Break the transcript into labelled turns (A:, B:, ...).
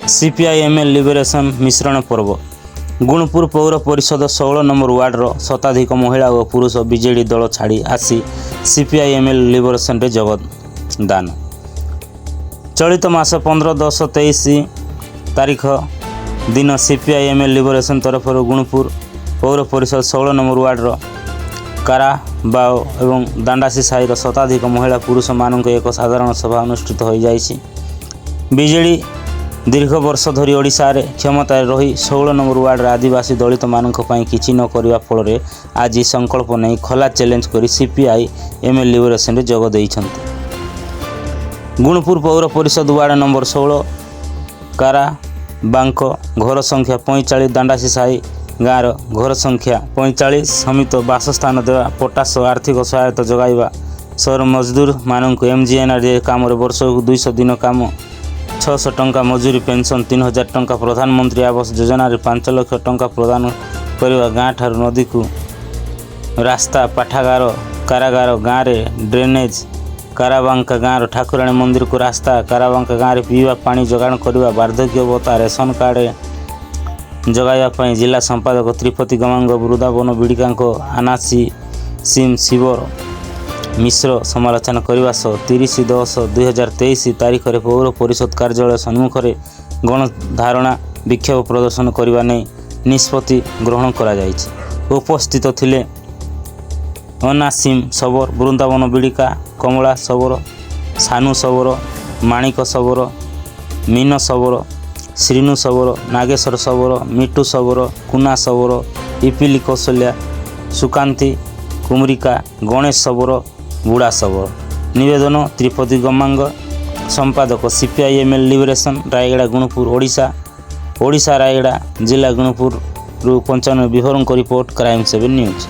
A: CPIML liberation ମିଶ୍ରଣ ପର୍ବ। ଗୁଣପୁର ପୌର ପରିଷଦ 16 ନମ୍ବର ୱାର୍ଡର ଶତାଧିକ ମହିଳା ଓ ପୁରୁଷ ବିଜେଡି ଦଳ ଛାଡ଼ି ଆସି ସିପିଆଇଏମ୍ଏଲ୍ ଲିବରେସନରେ ଯୋଗଦାନ। ଚଳିତ ମାସ 15/10/23 ତାରିଖ ଦିନ ସିପିଆଇଏମ୍ଏଲ୍ ଲିବରେସନ୍ ତରଫରୁ ଗୁଣପୁର ପୌର ପରିଷଦ 16 ନମ୍ବର ୱାର୍ଡର କାରାବାଓ ଏବଂ ଦାଣ୍ଡାସି ସାହିର ଶତାଧିକ ମହିଳା ପୁରୁଷମାନଙ୍କ ଏକ ସାଧାରଣ ସଭା ଅନୁଷ୍ଠିତ ହୋଇଯାଇଛି। ବିଜେଡି ଦୀର୍ଘ ବର୍ଷ ଧରି ଓଡ଼ିଶାରେ କ୍ଷମତାରେ ରହି 16 ନମ୍ବର ୱାର୍ଡର ଆଦିବାସୀ ଦଳିତମାନଙ୍କ ପାଇଁ କିଛି ନ କରିବା ଫଳରେ ଆଜି ସଂକଳ୍ପ ନେଇ ଖୋଲା ଚ୍ୟାଲେଞ୍ଜ କରି ସିପିଆଇ ଏମ୍ଏଲ୍ ଲିବରେସନରେ ଯୋଗ ଦେଇଛନ୍ତି। ଗୁଣପୁର ପୌର ପରିଷଦ ୱାର୍ଡ ନମ୍ବର 16, କାରାବାଙ୍କ ଘର ସଂଖ୍ୟା 45, ଦାଣ୍ଡାସି ସାହି ଗାଁର ଘର ସଂଖ୍ୟା 45 ସମିତ ବାସସ୍ଥାନ ଦେବା, ପଟ୍ଟା ସହ ଆର୍ଥିକ ସହାୟତା ଯୋଗାଇବା, ସହର ମଜଦୁରମାନଙ୍କୁ ଏମ୍ଜିଏନ୍ଆର୍ଜି କାମରେ ବର୍ଷକୁ 200 ଦିନ କାମ, 600 ଟଙ୍କା ମଜୁରୀ, ପେନ୍ସନ୍ 3000 ଟଙ୍କା, ପ୍ରଧାନମନ୍ତ୍ରୀ ଆବାସ ଯୋଜନାରେ 5 ଲକ୍ଷ ଟଙ୍କା ପ୍ରଦାନ କରିବା, ଗାଁଠାରୁ ନଦୀକୁ ରାସ୍ତା, ପାଠାଗାର, କାରାଗାର ଗାଁରେ ଡ୍ରେନେଜ୍, କାରାବାଙ୍କା ଗାଁର ଠାକୁରାଣୀ ମନ୍ଦିରକୁ ରାସ୍ତା, କାରାବାଙ୍କା ଗାଁରେ ପିଇବା ପାଣି ଯୋଗାଣ କରିବା, ବାର୍ଦ୍ଧକ୍ୟ ଭତ୍ତା, ରେସନ କାର୍ଡ଼ ଯୋଗାଇବା ପାଇଁ ଜିଲ୍ଲା ସମ୍ପାଦକ ତ୍ରିପତି ଗମାଙ୍ଗ, ବୃନ୍ଦାବନ ବିଡ଼ିକାଙ୍କ ଆନାସି ସିମ୍ ଶିବର ମିଶ୍ର ସମାଲୋଚନା କରିବା ସହ 30/10/2023 ତାରିଖରେ ପୌର ପରିଷଦ କାର୍ଯ୍ୟାଳୟ ସମ୍ମୁଖରେ ଗଣଧାରଣା ବିକ୍ଷୋଭ ପ୍ରଦର୍ଶନ କରିବା ନେଇ ନିଷ୍ପତ୍ତି ଗ୍ରହଣ କରାଯାଇଛି। ଉପସ୍ଥିତ ଥିଲେ ଅନାସିମ ଶବର, ବୃନ୍ଦାବନ ବିଡ଼ିକା, କମଳା ଶବର, ସାନୁ ଶବର, ମାଣିକ ଶବର, ମୀନ ଶବର, ଶ୍ରୀନୁ ଶବର, ନାଗେଶ୍ୱର ଶବର, ମିଟୁ ଶବର, କୁନା ଶବର, ଇପିଲି କୌଶଲ୍ୟା, ସୁକାନ୍ତି କୁମରିକା, ଗଣେଶ ଶବର, ବୁଢ଼ା ଶବର। ନିବେଦନ ତ୍ରିପତି ଗମାଙ୍ଗ, ସମ୍ପାଦକ, ସିପିଆଇଏମ୍ଏଲ୍ ଲିବରେସନ୍, ରାୟଗଡ଼ା, ଗୁଣପୁର, ଓଡ଼ିଶା। ଓଡ଼ିଶା, ରାୟଗଡ଼ା ଜିଲ୍ଲା ଗୁଣପୁରରୁ 95 ବିଭୋରଙ୍କ ରିପୋର୍ଟ, କ୍ରାଇମ୍ 7 ନ୍ୟୁଜ୍।